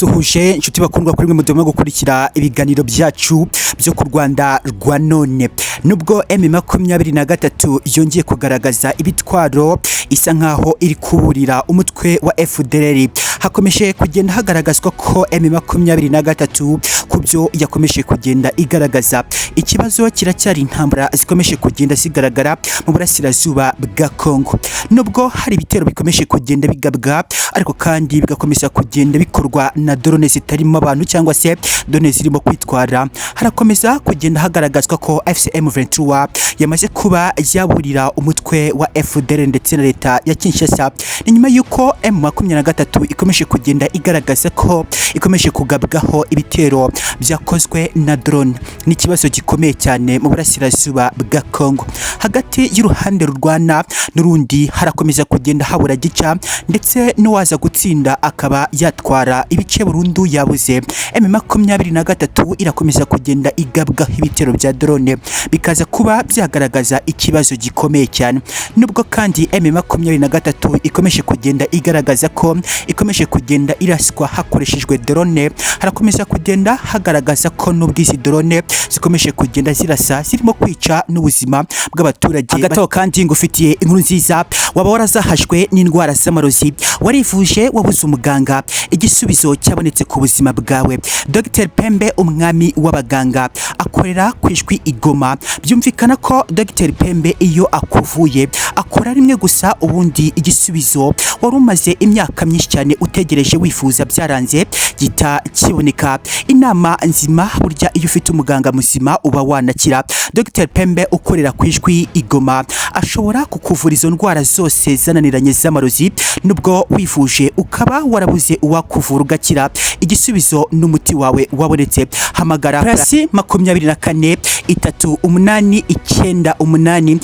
Ndabasuhuje inshuti bakundwa kuri mwe mudoma gukurikira ibiganiro byacu byo ku Rwanda rwa none. Nubwo M23 yongeye kugaragaza ibitwaro isa nkaho iri kuburira umutwe wa FDLR, hakomeje kugenda hagaragazwa ko M23 ku byo yakomeje kugenda igaragaza, ikibazo kiracyari intambara zikomeje kugenda zigaragara mu burasirazuba bwa Kongo. Nubwo hari ibitero bikomeje kugenda bigabwa, ariko kandi bigakomeza kugenda bikorwa na drone zitarimo abantu cyangwa se drone zirimo kwitwara, harakomeza kugenda hagaragazwa ko AFC M23 yamaze kuba yaburira umutwe wa FDLR ndetse na leta ya Kinshasa. Ni nyuma y'uko M23 ikomeje kugenda igaragaza ko ikomeje kugabwaho ibitero byakozwe na drone. Ni ikibazo gikomeye cyane mu burasirazuba bwa Kongo. Hagati y'uruhande rurwana n'urundi harakomeza kugenda habura gica, ndetse n'uwaza gutsinda akaba yatwara ibice burundu yabuze. M23 irakomeza kugenda igabwaho ibitero bya drone, bikaza kuba byagaragaza ikibazo gikomeye cyane. Nubwo kandi M23 ikomeje kugenda igaragaza ko ikomeje kugenda iraswa hakoreshejwe drone, harakomeza kugenda hagaragaza ko nubwo izi drone zikomeje kugenda zirasa, zirimo kwica n'ubuzima bw'abaturage. Hagati aho kandi ngufitiye inkuru nziza, waba warazahajwe n'indwara z'amarozi, warivuje wabuze umuganga, igisubizo cyabonetse ku buzima bwawe. Dr Pembe, umwami w'abaganga, akorera ku Ijwi i Goma. Byumvikana ko Dr Pembe iyo akuvuye akora rimwe gusa, ubundi igisubizo wari umaze imyaka myinshi cyane utegereje wifuza byaranze gita kiboneka. Inama nzima, burya iyo ufite umuganga muzima uba wanakira. Dr Pembe ukorera ku Ijwi i Goma ashobora kukuvura izo ndwara zose zananiranye z'amarozi, nubwo wivuje ukaba warabuze uwakuvura ugakira, igisubizo n'umuti wawe wabonetse. Hamagara +24 3 8 9 8 3 9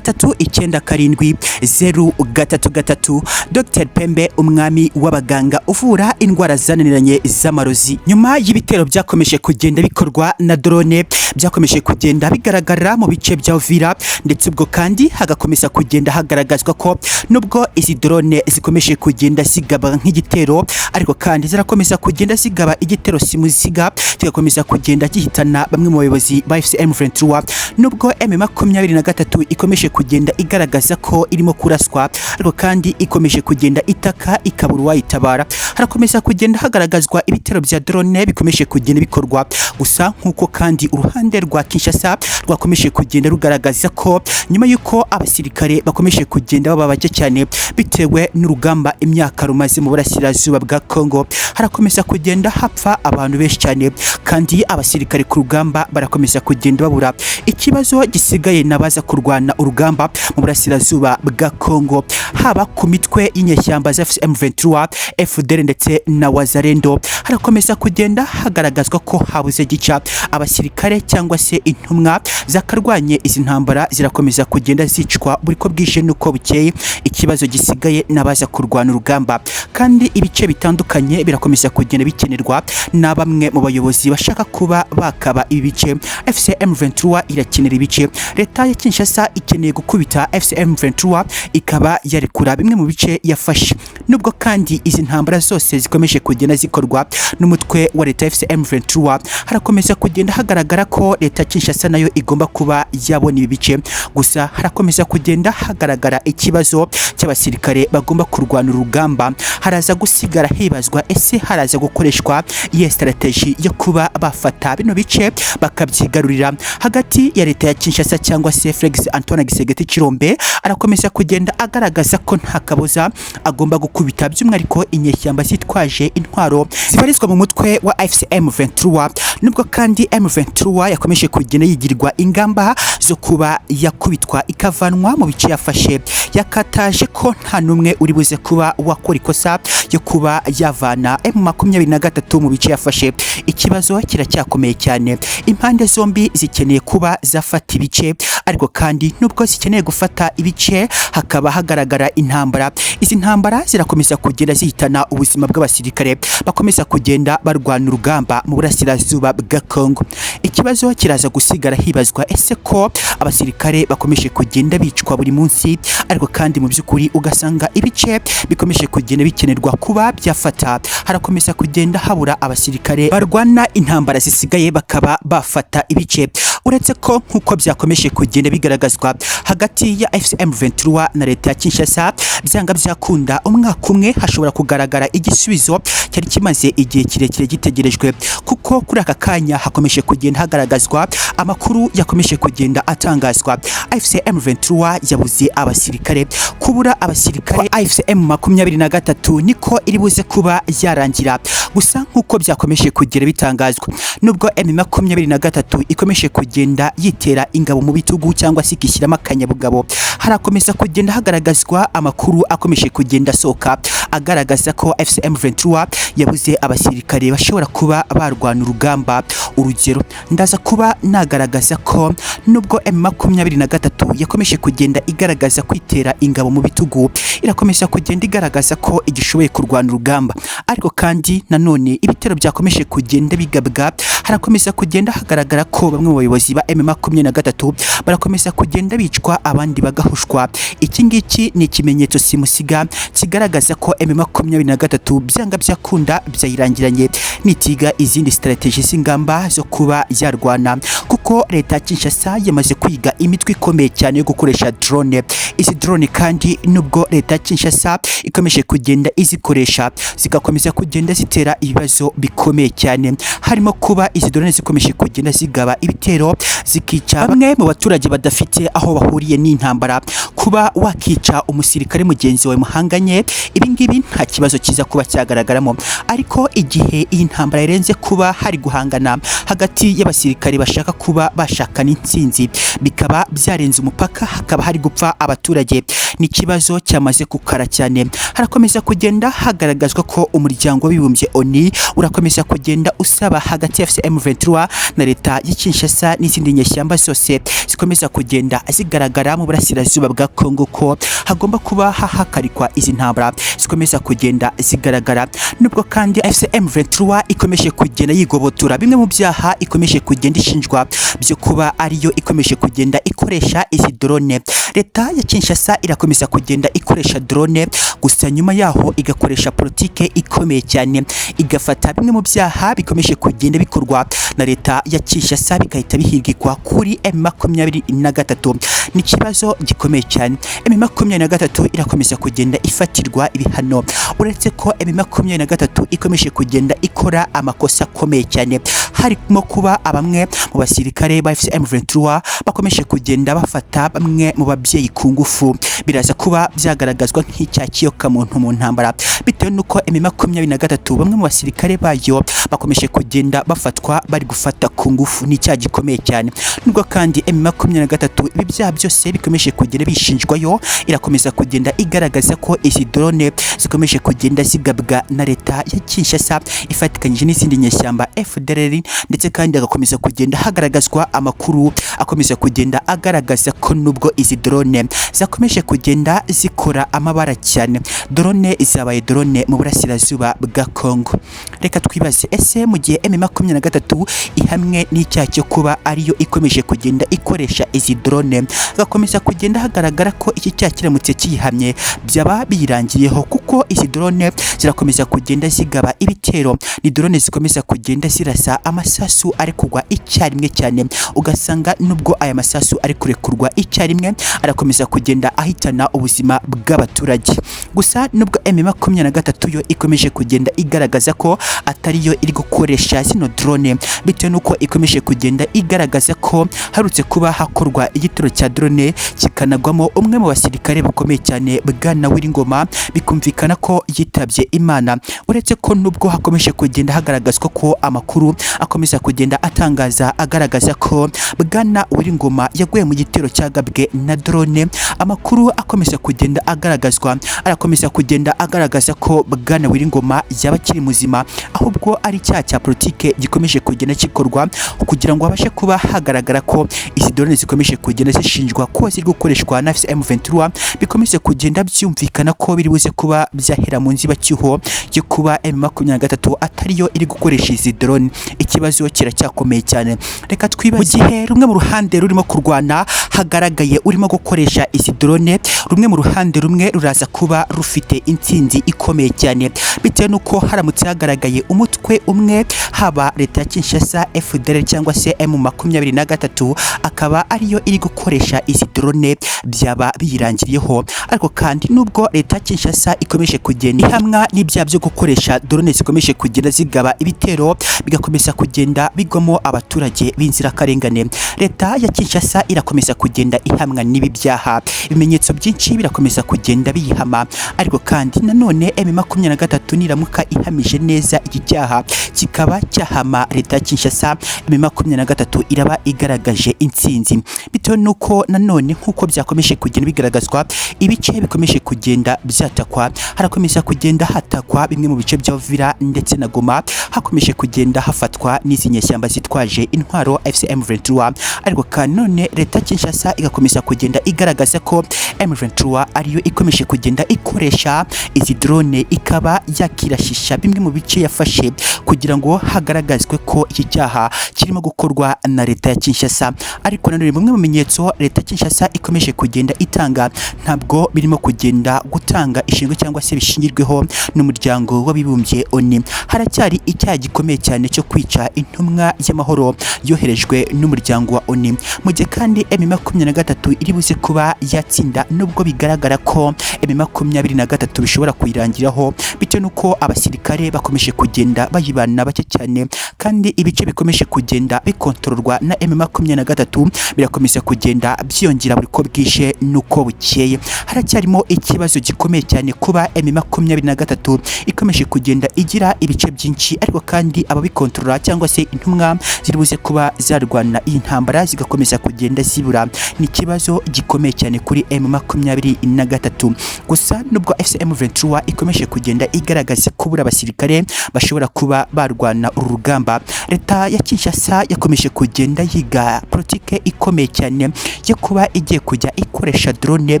7 0 3 3. Dr Pembe, umwami w'abaganga uvura indwara zananiranye z'amarozi. Nyuma y'ibitero byakomeje kugenda bikorwa na drone, byakomeje kugenda bigaragara mu bice bya Uvira, ndetse ubwo kandi hagakomeza kugenda hagaragazwa ko nubwo izi drone zikomeje kugenda zigaba nk'igitero, ariko kandi zirakomeza kugenda zigaba igitero simuziga kigakomeza kugenda gihitana bamwe mu bayobozi ba AFC M23. Nubwo M23 ikomeje kugenda igaragaza ko irimo kuraswa, ariko kandi ikomeje kugenda itaka ikabura uwayitabara, harakomeza kugenda hagaragazwa ibitero bya drone bikomeje kugenda bikorwa. Gusa nk'uko kandi uruhande rwa Kinshasa rwakomeje kugenda rugaragaza ko nyuma y'uko abasirikare bakomeje kugenda baba bake cyane bitewe n'urugamba imyaka rumaze mu burasirazuba bwa Kongo, harakomeza kugenda hapfa abantu benshi cyane, kandi abasirikare ku rugamba barakomeza kugenda babura. Ikibazo gisigaye nabaza kurwana urugamba mu burasirazuba bwa Kongo, haba ku mitwe y'inyeshyamba za M23, FDL ndetse na Wazalendo, harakomeza kugenda hagaragazwa ko habuze gica. Abasirikare cyangwa se intumwa zakarwanye izi ntambara zirakomeza kugenda zicwa buri ko bwije nuko bukeye. Ikibazo gisigaye nabaza kurwana urugamba, kandi ibice bitandukanye birakomeza kugenda bikenerwa na bamwe mu bayobozi bashaka kuba bakaba ibi bice. AFC M23 irakenera ibice, leta ya Kinshasa ikeneye gukubita AFC M23 ikaba yarekura bimwe mu bice yafashe. Nubwo kandi izi ntambara zose zikomeje kugenda zikorwa n'umutwe wa leta AFC M23, harakomeza kugenda hagaragara ko leta ya Kinshasa nayo igomba kuba yabona ibi bice. Gusa harakomeza kugenda hagaragara ikibazo cy'abasirikare bagomba kurwana urugamba. Haraza gusigara hibazwa ese haraza gukoreshwa iyihe strategy yo kuba bafata bino bice bakabyigarurira. Hagati ya leta ya Kinshasa cyangwa se Felix Antoine Tshisekedi Tshilombo arakomeza kugenda agaragaza ko nta kabuza agomba gukubita by'umwihariko inyeshyamba zitwaje intwaro zibarizwa mu mutwe wa AFC M23. Nubwo kandi M23 yakomeje kugenda yigirwa ingamba zo kuba yakubitwa ikavanwa mu bice yafashe, yakataje ko nta n'umwe uri buze kuba wakora ikosa yo kuba yavana M23 mu bice yafashe. Ikibazo kiracyakomeye cyane, impande zombi zikeneye kuba zafata ibice, ariko kandi nubwo zikeneye gufata ibice hakaba hagaragara intambara. Izi ntambara zirakomeza kugenda zihitana ubuzima bw'abasirikare bakomeza kugenda barwana urugamba mu burasirazuba bwa Kongo. Ikibazo kiraza gusigara hibazwa ese ko abasirikare bakomeje kugenda bicwa buri munsi, ariko kandi mu by'ukuri ugasanga ibice bikomeje kugenda bikenerwa kuba byafata, harakomeza Harakomeza kugenda habura abasirikare barwana intambara zisigaye bakaba bafata ibice, uretse ko nk'uko byakomeje kugenda bigaragazwa hagati ya AFC M23 na leta ya Kinshasa, byanga byakunda umwaka umwe hashobora kugaragara igisubizo cyari kimaze igihe kirekire gitegerejwe, kuko kuri aka kanya hakomeje kugenda hagaragazwa amakuru yakomeje kugenda atangazwa. AFC M23 yabuze abasirikare. Kubura abasirikare AFC M23 niko iri buze kuba yarangira. Gusa nk'uko byakomeje kugera bitangazwa, nubwo M23 ikomeje kugenda yitera ingabo mu bitugu cyangwa se ikishyiramo akanyabugabo, harakomeza kugenda hagaragazwa amakuru akomeje kugenda asohoka agaragaza ko AFC M23 yabuze abasirikare bashobora kuba barwana urugamba. Urugero, ndaza kuba nagaragaza ko nubwo M23 yakomeje kugenda igaragaza kwitera ingabo mu bitugu, irakomeza kugenda igaragaza ko igishoboye kurwana urugamba, ariko kandi nanone ibitero byakomeje kugenda bigabwa, harakomeza kugenda hagaragara ko bamwe mu bayobozi ba M23 barakomeza kugenda bicwa, abandi bagahushwa. Iki ngiki ni ikimenyetso simusiga kigaragaza ko M23 byanga byakunda byayirangiranye nitiga izindi strategy z'ingamba zo kuba yarwana, kuko leta ya Kinshasa yamaze kwiga imitwe ikomeye cyane yo gukoresha drone. Izi drone kandi nubwo leta ya Kinshasa ikomeje kugenda izikoresha, zigakomeza kugenda zitera ibibazo bikomeye cyane, harimo kuba izi drone zikomeje kugenda zigaba ibitero zikica bamwe mu baturage badafite aho bahuriye n'intambara. Kuba wakica umusirikare mugenzi wawe muhanganye, ibi ngibi nta kibazo kiza kuba cyagaragaramo, ariko igihe iyi ntambara irenze kuba hari guhangana hagati y'abasirikare bashaka kuba bashakana intsinzi, bikaba byarenze umupaka hakaba hari gupfa abaturage, ni ikibazo cyamaze kukara cyane. Harakomeza kugenda hagaragazwa ko umuryango w'abibumbye ONU urakomeza kugenda usaba hagati ya AFC M23 na leta ya Kinshasa n'izindi nyeshyamba zose zikomeza kugenda zigaragara mu burasirazuba bwa Kongo ko hagomba kuba hahakarikwa izi ntambara zikomeza kugenda zigaragara. Nubwo kandi AFC M23 ikomeje kugenda yigobotora bimwe mu byaha ikomeje kugenda ishinjwa byo kuba ariyo ikomeje kugenda ikoresha izi drone, leta ya Kinshasa irakomeza kugenda ikoresha drone, gusa nyuma yaho igakoresha politike ikomeye cyane, igafata bimwe mu byaha bikomeje kugenda bikorwa na leta ya Kinshasa bigahita bihigikwa kuri M23. Ni ikibazo gikomeye cyane. M23 irakomeza kugenda ifatirwa ibihano, uretse ko M23 ikomeje kugenda ikora amakosa akomeye cyane, harimo kuba bamwe mu basirikare ba AFC M23 bakomeje kugenda bafata bamwe mu babyeyi ku ngufu. Biraza kuba byagaragazwa nk'icyaha cy'iyokamuntu mu ntambara, bitewe n'uko M23 bamwe mu basirikare bayo bakomeje kugenda bafatwa bari gufata ku ngufu, ni icyaha gikomeye cyane. Nubwo kandi M23 ibi byaha byose bikomeje kugenda bishinjwayo, irakomeza kugenda igaragaza ko izi drone zikomeje kugenda zigabwa na leta ya Kinshasa ifatikanyije n'izindi nyeshyamba FDLR, ndetse kandi agakomeza kugenda hagaragazwa amakuru akomeza kugenda agaragaza ko nubwo izi drone zakomeje kugenda zikora amabara cyane, drone zabaye drone mu burasirazuba bwa Kongo. Reka twibaze, ese mu gihe M23 ihamwe n'icyaha cyo kuba ariyo ikomeje kugenda ikoresha izi drone, gakomeza kugenda hagaragara ko iki cyaha kiramutse kiyihamye byaba biyirangiyeho, kuko izi drone zirakomeza kugenda zigaba ibitero. Ni drone zikomeza kugenda zirasa amasasu ari kugwa icyarimwe cyane, ugasanga nubwo aya masasu ari kurekurwa icyarimwe arakomeza kugenda ahitana ubuzima bw'abaturage. Gusa nubwo M23 yo ikomeje kugenda igaragaza ko atariyo iri gukoresha zino drone, bitewe nuko ikomeje kugenda igaragaza ko harutse kuba hakorwa igitero cya drone kikanagwamo umwe mu basirikare bakomeye cyane Bwana Wiringoma, bikumvikana ko yitabye Imana. Uretse ko nubwo hakomeje kugenda hagaragazwa ko amakuru akomeza kugenda atangaza agaragaza ko Bwana Wiringoma yaguye mu gitero cyagabwe na drone, amakuru akomeza kugenda agaragazwa arakomeza kugenda agaragaza ko Bwana Wiringoma yaba akiri muzima, ahubwo ari icyaha cya politike gikomeje kugenda gikorwa kugira ngo habashe kuba hagaragara ko izi drone zikomeje kugenda zishinjwa ko ziri gukoreshwa na AFC M23, bikomeze kugenda byumvikana ko biri buze kuba byahera mu nzibacyuho yo kuba M23 atariyo iri gukoresha izi drone. Ikibazo kiracyakomeye cyane. Reka Twibaze mu gihe rumwe mu ruhande rurimo kurwana hagaragaye urimo gukoresha izi drone, rumwe mu ruhande rumwe ruraza kuba rufite intsinzi ikomeye cyane, bitewe n'uko haramutse hagaragaye umutwe umwe, haba leta ya Kinshasa, FDLR cyangwa se M23, akaba ariyo iri gukoresha izi drone, byaba biyirangiriyeho. Ariko kandi nubwo leta ya Kinshasa ikomeje kugenda ihamwa n'ibyaha byo gukoresha drone zikomeje kugenda zigaba ibitero bigakomeza kugenda bigwamo abaturage b'inzirakarengane, leta ya Kinshasa irakomeza kugenda ihamwa n'ibi byaha, ibimenyetso byinshi birakomeza kugenda biyihama. Ariko kandi nanone M23 niramuka ihamije neza iki cyaha kikaba cyahama leta ya Kinshasa, M23 iraba igaragaje intsinzi, bitewe nuko nanone nkuko byakomeje kugenda bigaragazwa ibice bikomeje kugenda byatakwa, harakomeza kugenda hatakwa bimwe mu bice bya Uvira ndetse na Goma, hakomeje kugenda hafatwa n'izi nyeshyamba zitwaje intwaro AFC M23. Ariko kandi none leta ya Kinshasa igakomeza kugenda igaragaza ko M23 ariyo ikomeje kugenda ikoresha izi drone, ikaba yakirashisha bimwe mu bice yafashe kugira ngo hagaragazwe ko iki cyaha kirimo gukorwa na leta ya Kinshasa. Ariko nanone bimwe mu bimenyetso leta ya Kinshasa ikomeje kugenda itanga ntabwo birimo kugenda gutanga ishingwe cyangwa se bishingirweho n'umuryango w'abibumbye ONU. Haracyari icyaha gikomeye cyane cyo kwica intumwa y'amahoro yoherejwe n'umuryango wa ONU, mu gihe kandi M23 iri buze kuba yatsinda, nubwo bigaragara ko M23 bishobora kuyirangiraho, bitewe nuko abasirikare bakomeje kugenda bayibana bake cyane, kandi ibice bikomeje kugenda bikontororwa na M23 birakomeza kugenda byiyongera buri ko bwije nuko bukeye. Haracyarimo ikibazo gikomeye cyane kuba M23 ikomeje kugenda igira ibice byinshi, ariko kandi ababikontorora cyangwa se intumwa ziri buze kuba zarwana iyi ntambara zigakomeza kugenda zibura. Ni ikibazo gikomeye cyane kuri M23. Gusa nubwo AFC M23 ikomeje kugenda igaragaza kubura abasirikare bashobora kuba barwana uru rugamba, leta ya Kinshasa yakomeje kugenda yiga politike ikomeye cyane yo kuba igiye kujya ikoresha drone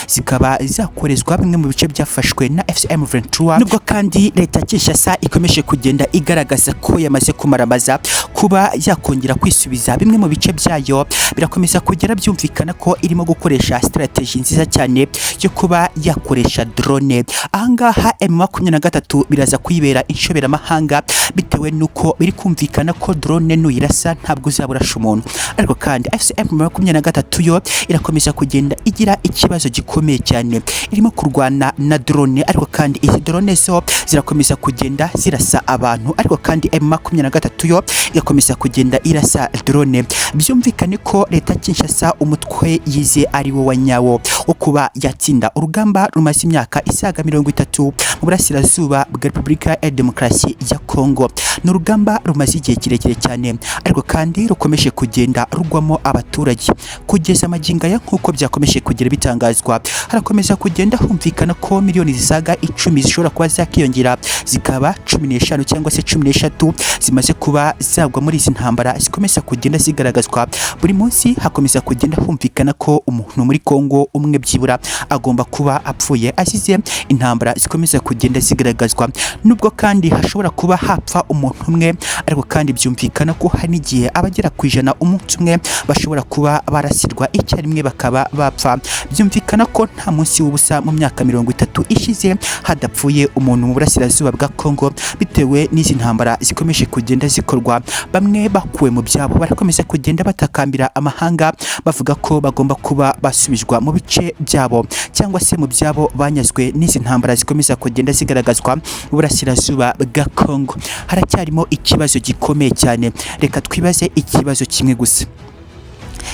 zikaba zakorezwa bimwe mu bice byafashwe na AFC M23. Nubwo kandi leta ya Kinshasa ikomeje kugenda igaragaza ko yamaze kumaramaza kuba yakongera kwisubiza bimwe mu bice byayo, birakomeza kugera byumvikana ko irimo gukoresha strategy nziza cyane yo kuba yakoresha drone. Ahangaha M23 biraza kuyibera inshoberamahanga, bitewe nuko biri kumvikana ko drone nuyirasa ntabwo uzaburasha umuntu. Ariko kandi AFC M23 yo irakomeza kugenda igira ikibazo gikomeye cyane, irimo kurwana na drone, ariko kandi izi drone zo zirakomeza kugenda zirasa abantu, ariko kandi M23 yo igakomeza kugenda irasa drone. Byumvikane ko leta Kinshasa umutwe yize ari wo wa nyawo wo kuba yatsinda urugamba rumaze imyaka isaga 30 mu burasirazuba bwa Repubulika ya Demokarasi ya Kongo. Ni urugamba rumaze igihe kirekire cyane, ariko kandi rukomeje kugenda rugwamo abaturage kugeza magingo aya. Nkuko byakomeje kugera bitangazwa, harakomeza kugenda humvikana ko miliyoni zisaga 10 zishobora kuba zakiyongera zikaba 15 cyangwa se 13 zimaze kuba zagwa muri izi ntambara zikomeza kugenda zigaragazwa buri munsi. Hakomeza kugenda humvikana ko umuntu muri Kongo umwe byibura agomba kuba apfuye azize intambara zikomeza kugenda zigaragazwa. Nubwo kandi hashobora kuba hapfa umuntu umwe, ariko kandi byumvikana ko hari n'igihe abagera ku 100 umunsi umwe bashobora kuba barasirwa icyarimwe bakaba bapfa. Byumvikana ko nta munsi w'ubusa mu myaka 30 ishize hadapfuye umuntu mu burasirazuba bwa Kongo, bitewe n'izi ntambara zikomeje kugenda zikorwa. Bamwe bakuwe mu byabo barakomeza kugenda batakambira amahanga bavuga ko bagomba kuba basubizwa mu bice byabo cyangwa se mu byabo banyazwe n'izi ntambara zikomeza kugenda zigaragazwa mu burasirazuba bwa Kongo. Haracyarimo ikibazo gikomeye cyane. Reka twibaze ikibazo kimwe gusa: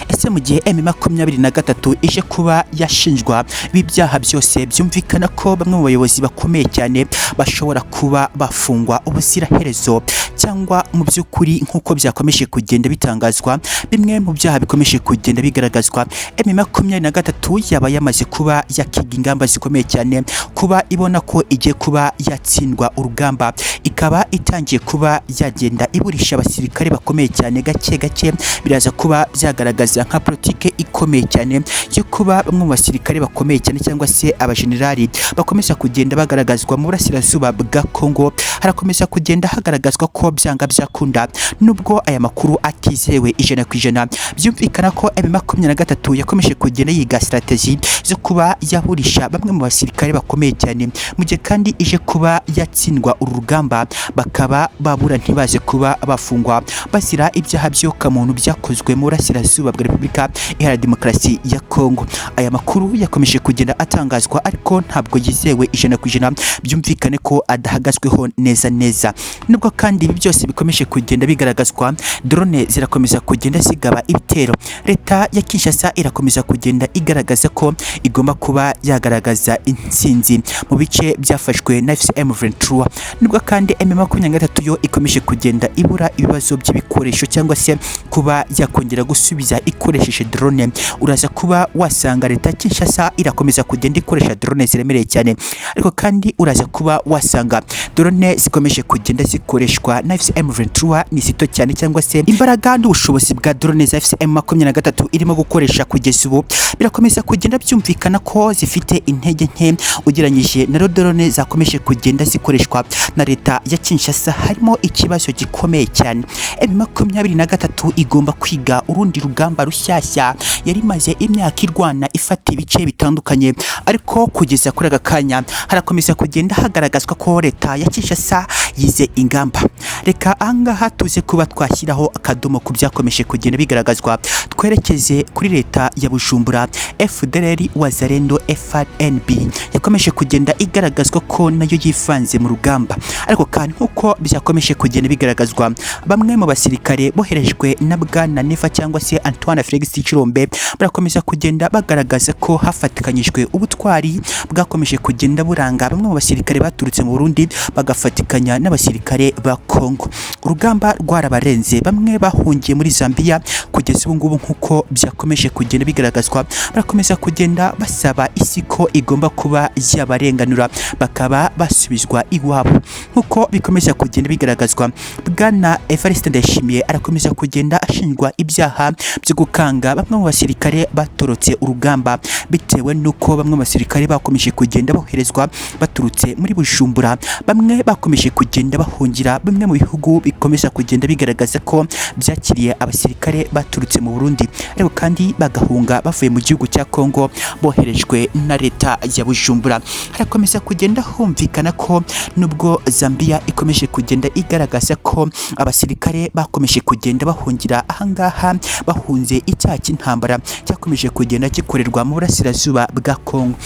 ese mu gihe M23 ije kuba yashinjwa ibi byaha byose, byumvikana ko bamwe mu bayobozi bakomeye cyane bashobora kuba bafungwa ubuziraherezo, cyangwa mu by'ukuri nk'uko byakomeje kugenda bitangazwa bimwe mu byaha bikomeje kugenda bigaragazwa, M23 yaba yamaze kuba yakiga ingamba zikomeye cyane kuba ibona ko igiye kuba yatsindwa urugamba, ikaba itangiye kuba yagenda iburisha abasirikare bakomeye cyane gake gake. Biraza kuba byagaragaza nka politike ikomeye cyane yo kuba bamwe mu basirikare bakomeye cyane cyangwa se abajenerali bakomeza kugenda bagaragazwa mu burasirazuba bwa Kongo. Harakomeza kugenda hagaragazwa ko ko byanga byakunda, nubwo aya makuru atizewe 100%, byumvikana ko M23 yakomeje kugenda yiga strategy zo kuba yaburisha bamwe mu basirikare bakomeye cyane, mu gihe kandi ije kuba yatsindwa uru rugamba bakaba babura ntibaze kuba bafungwa bazira ibyaha by'yokamuntu byakozwe mu burasirazuba bwa Repubulika Iharanira Demokarasi ya Kongo. Aya makuru yakomeje kugenda atangazwa ariko ntabwo yizewe 100%, byumvikane ko adahagazweho neza neza. Nubwo kandi ibi byose bikomeje kugenda bigaragazwa, drone zirakomeza kugenda zigaba ibitero. Leta ya Kinshasa irakomeza kugenda igaragaza ko igomba kuba yagaragaza intsinzi mu bice byafashwe na AFC M23. Nubwo kandi M23 yo ikomeje kugenda ibura ibibazo by'ibikoresho cyangwa se kuba yakongera gusubiza ikoresheje drone, uraza kuba wasanga leta ya Kinshasa irakomeza kugenda ikoresha drone ziremereye cyane, ariko kandi uraza kuba wasanga drone zikomeje kugenda zikoreshwa na AFC M23 ni zito cyane, cyangwa se imbaraga n'ubushobozi bwa drone za AFC M23 irimo gukoresha kugeza ubu birakomeza kugenda byumvikana ko zifite intege nke ugereranyije na drone zakomeje kugenda zikoreshwa na leta ya Kinshasa. Harimo ikibazo gikomeye cyane. M23 igomba kwiga urundi rugamba rushyashya. Yari imaze imyaka irwana ifata ibice bitandukanye, ariko kugeza kuri aka kanya harakomeza kugenda hagaragazwa ko leta ya Kinshasa yize ingamba. Reka ahangaha tuze kuba twashyiraho akadomo ku byakomeje kugenda bigaragazwa, twerekeze kuri leta ya Bujumbura. FDLR, Wazalendo, FRNB yakomeje kugenda igaragazwa ko nayo yivanze mu rugamba, ariko kandi nk'uko byakomeje kugenda bigaragazwa, bamwe mu basirikare boherejwe na Bwana Neva cyangwa se Antoine Felix Tshilombo barakomeza kugenda bagaragaza ko hafatikanyijwe ubutwari bwakomeje kugenda buranga bamwe mu basirikare baturutse mu Burundi bagafatikanya n'abasirikare ba Kongo. Urugamba rwarabarenze, bamwe bahungiye muri Zambia. Kugeza ubu ngubu, nk'uko byakomeje kugenda bigaragazwa, barakomeza kugenda basaba isi ko igomba kuba yabarenganura bakaba basubizwa iwabo. Nk'uko bikomeza kugenda bigaragazwa, Bwana Evariste Ndayishimiye arakomeza kugenda ashinjwa ibyaha byo gukanga bamwe mu basirikare batorotse urugamba, bitewe n'uko bamwe mu basirikare bakomeje kugenda boherezwa baturutse muri Bujumbura, bamwe bakomeje kugenda bahungira bimwe mu bihugu bikomeza kugenda bigaragaza ko byakiriye abasirikare baturutse mu Burundi, ariko kandi bagahunga bavuye mu gihugu cya Kongo boherejwe na leta ya Bujumbura. Harakomeza kugenda humvikana ko nubwo Zambia ikomeje kugenda igaragaza ko abasirikare bakomeje kugenda bahungira ahangaha bahunze icyaha cy'intambara cyakomeje kugenda gikorerwa mu burasirazuba bwa Kongo,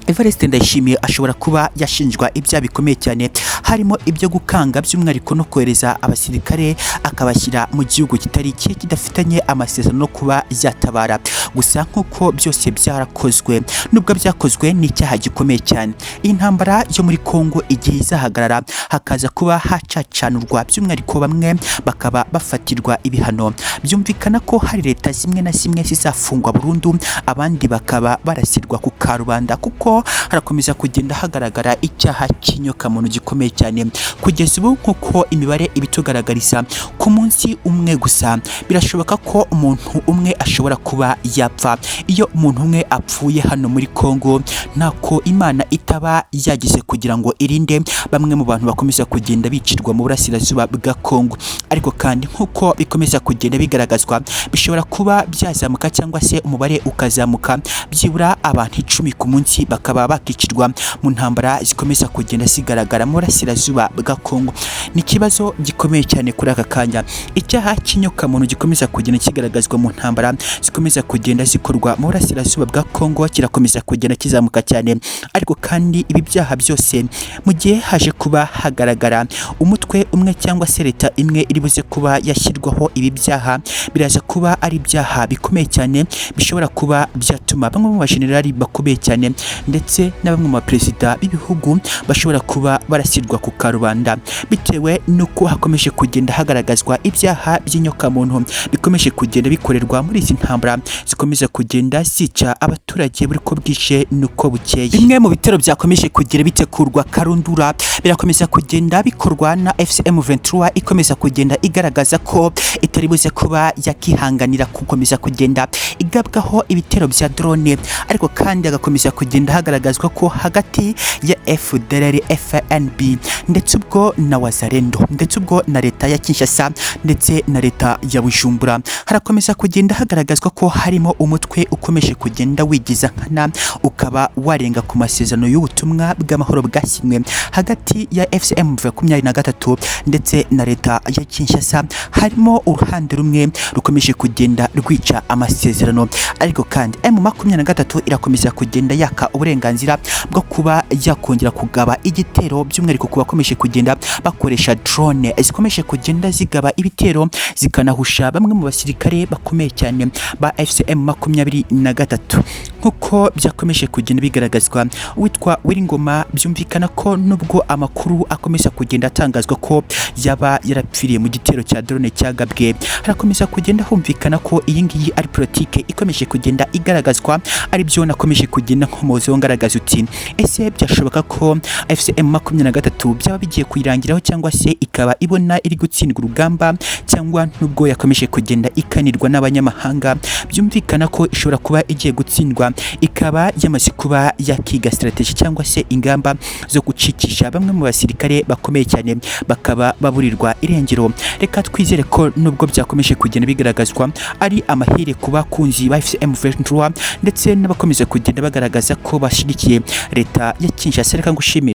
Evariste Ndayishimiye ashobora kuba yashinjwa ibyaha bikomeye cyane, harimo ibyo gukanga by'umwihariko no kohereza abasirikare akabashyira mu gihugu kitari cye kidafitanye amasezerano no kuba yatabara. Gusa nk'uko byose byarakozwe, nubwo byakozwe n'icyaha gikomeye cyane, iyi ntambara yo muri Kongo igihe izahagarara hakaza kuba hacacanurwa by'umwihariko bamwe bakaba bafatirwa ibihano, byumvikana ko hari leta zimwe na zimwe zizafungwa burundu, abandi bakaba barasirwa ku karubanda, kuko harakomeza kugenda hagaragara icyaha cy'inyokamuntu gikomeye cyane. Kugeza ubu, nk'uko imibare ibitugaragariza, ku munsi umwe gusa birashoboka ko umuntu umwe ashobora kuba yapfa. Iyo umuntu umwe apfuye hano muri Kongo, ntako Imana itaba yagize kugira ngo irinde bamwe mu bantu bakomeza kugenda bicirwa mu burasirazuba bwa Kongo. Ariko kandi nk'uko bikomeza kugenda bigaragazwa, bishobora kuba byazamuka cyangwa se umubare ukazamuka, byibura abantu 10 ku munsi bakaba bakicirwa mu ntambara zikomeza kugenda zigaragara mu burasirazuba bwa Kongo. Ni ikibazo gikomeye cyane kuri aka kanya. Icyaha cy'inyokamuntu gikomeza kugenda kigaragazwa mu ntambara zikomeza kugenda zikorwa mu burasirazuba bwa Kongo kirakomeza kugenda kizamuka cyane. Ariko kandi ibi byaha byose, mu gihe haje kuba hagaragara umutwe umwe cyangwa se leta imwe iri buze kuba yashyirwaho ibi byaha, biraza kuba ari ibyaha bikomeye cyane bishobora kuba byatuma bamwe mu bajenerali bakomeye cyane ndetse na bamwe mu baperezida b'ibihugu bashobora kuba barasirwa ku karubanda, bitewe n'uko hakomeje kugenda hagaragazwa ibyaha by'inyokamuntu bikomeje kugenda bikorerwa muri izi ntambara zikomeza kugenda zica abaturage buri ko bwije n'uko bukeye. Bimwe mu bitero byakomeje kugenda bitegurwa karundura birakomeza kugenda bikorwa na AFC M23 ikomeza kugenda igaragaza ko itari buze kuba yakihanganira gukomeza kugenda igabwaho ibitero bya drone, ariko kandi hagakomeza kugenda hagaragazwa ko hagati ya FDLR, FNB, ndetse ubwo na Wazalendo, ndetse ubwo na leta ya Kinshasa ndetse na leta ya Bujumbura, harakomeza kugenda hagaragazwa ko harimo umutwe ukomeje kugenda wigiza nkana, ukaba warenga ku masezerano y'ubutumwa bw'amahoro bwasinywe hagati ya FCM 23 ndetse na leta ya Kinshasa. Harimo uruhande rumwe rukomeje kugenda rwica amasezerano, ariko kandi M23 irakomeza kugenda yaka uburenganzira bwo kuba yakongera kugaba igitero, by'umwihariko ku bakomeje kugenda bakoresha drone zikomeje kugenda zigaba ibitero, zikanahusha bamwe mu basirikare bakomeye cyane ba FCM 23. Nk'uko byakomeje kugenda bigaragazwa, uwitwa Wiringoma byumvikana ko nubwo amakuru akomeza kugenda atangazwa ko yaba yarapfiriye mu gitero cya drone cyagabwe, harakomeza kugenda humvikana ko iyi ngiyi ari politike ikomeje kugenda igaragazwa, ari byo nakomeje kugenda nkomozeho ngaragaza uti: ese byashoboka ko FCM 23 byaba bigiye kuyirangiraho, cyangwa se ikaba ibona iri gutsindwa urugamba, cyangwa nubwo yakomeje kugenda ikanirwa n'abanyamahanga, byumvikana ko ishobora kuba igiye gutsindwa, ikaba yamaze kuba yakiga strategy cyangwa se ingamba zo gucikisha bamwe mu basirikare bakomeye cyane, bakaba baburirwa irengero? Reka twizere ko nubwo byakomeje kugenda bigaragazwa, ari amahire ku bakunzi ba FCM 23 ndetse n'abakomeza kugenda bagaragaza ko bashyigikiye leta ya Kinshasa. Reka ngushimire.